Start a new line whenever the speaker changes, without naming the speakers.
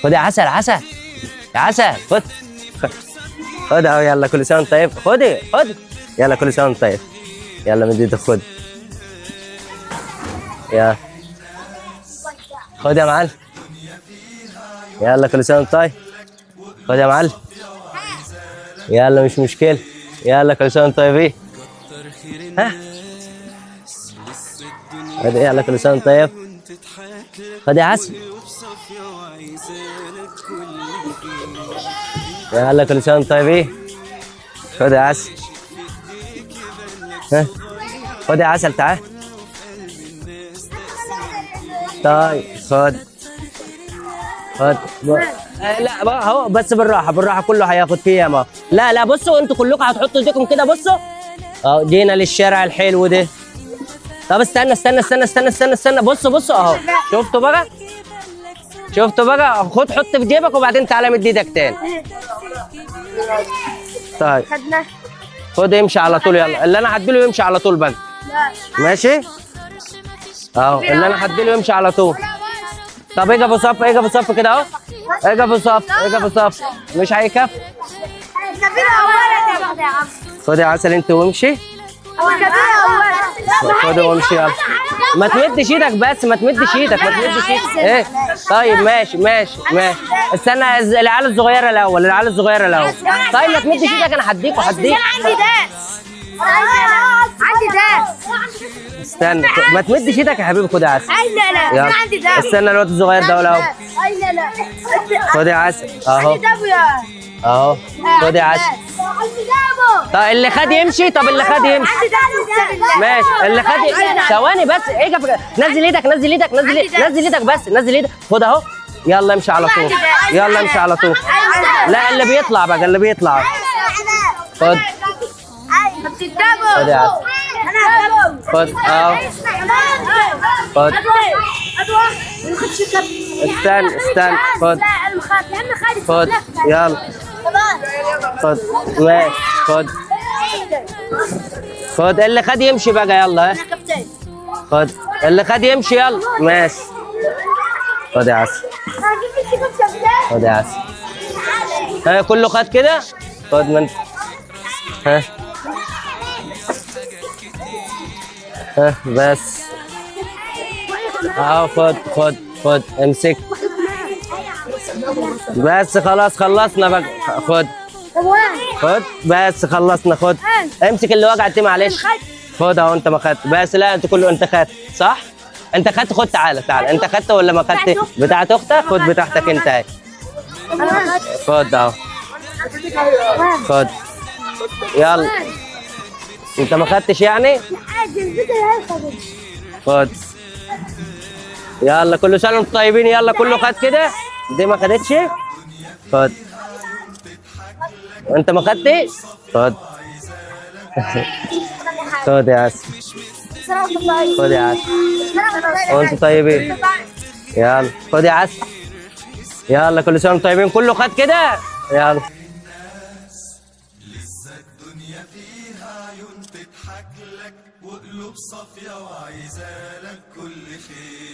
خد يا عسل، عسل يا عسل، خد خد اهو. يلا كل سنة وانت طيب. خدي خدي، يلا كل سنة وانت طيب. يلا مد ايدك، خد. يا خد يا معلم، يلا كل سنة وانت طيب. خد يا معلم، يلا مش مشكلة، يلا كل سنة وانت طيبين. ها خد، يلا كل سنة وانت طيب. خد يا عسل، يلا كل سنة وانت طيبين. خد يا عسل، ها خد يا عسل، تعال. طيب خد خد. لا بقى اهو، بس بالراحة بالراحة، كله هياخد فيه يا ما. لا لا بصوا، انتوا كلكم هتحطوا ايديكم كده. بصوا اهو، جينا للشارع الحلو ده. طب استنى استنى استنى استنى استنى استنى، بصوا بصوا اهو، شفتوا بقى؟ شفتوا بقى؟ خد حط في جيبك وبعدين تعالى مد ايدك تاني. طيب
خدنا.
خد امشي على طول، يلا اللي انا هديله يمشي على طول بقى. ماشي اهو، اللي انا هديله يمشي على طول. طب اقفوا صف، اقفوا صف كده اهو، اقفوا صف، اقفوا صف، مش هيكفي. خد يا عسل انت وامشي، خد وامشي يلا. ما تمدش ايدك بس، ما تمدش ايدك، ما تمدش ايدك. ايه طيب ماشي ماشي ماشي. استنى العيال الصغيرة الاول، العيال الصغيرة الاول. طيب ما تمدش ايدك، انا هديك وهديك.
عندي داس، عندي داس.
استنى ما تمدش ايدك يا حبيبي. خد يا عسل،
لا لا
يلا
انا عندي داس.
استنى الواد الصغير ده الاول.
اي لا لا،
خد يا عسل اهو
عندي دابو يا
اهو، خد يا عسل.
عندي دابو.
طب اللي خد يمشي، طب اللي خد يمشي.
عندي دابو.
ماشي اللي خد ثواني بس، ايه نزل ايدك، نزل ايدك، نزل نزل ايدك بس، نزل ايدك. خد اهو، يلا امشي على طول، يلا امشي على طول. لا اللي بيطلع بقى، اللي بيطلع. خد خد يا عسل، خد اهو، خد. استنى استنى، خد خد، يلا خد، ماشي خد خد. اللي خد يمشي بقى، يلا. خد اللي خد يمشي، يلا ماشي. خد يا عسل، خد يا عسل. ها كله خد كده، خد من ها ها بس اهو. خد خد خد، امسك بس، خلاص خلصنا بقى. خد خد بس، خلصنا. خد امسك اللي وجعت دي، معلش. خد اهو، انت ما خدت بس. لا انت كله انت خدت صح؟ انت خدت. خد تعالى تعالى، انت خدت ولا ما خدت؟ بتاعت اختك. خد بتاعتك انت اهي. خد اهو، خد يلا. انت ما خدتش يعني؟ خد يلا، كل سنة وانتم طيبين. يلا كله خد كده. دي ما خدتش. خد انت ما خدتش. خد خد يا عسل، خد يا عسل، وانتم طيبين. يلا خد يا عسل، يلا كل سنة وانتم طيبين. كله خد كده، يلا.
لسه الدنيا فيها عيون تضحك لك وقلوب صافية وعايزة لك كل خير.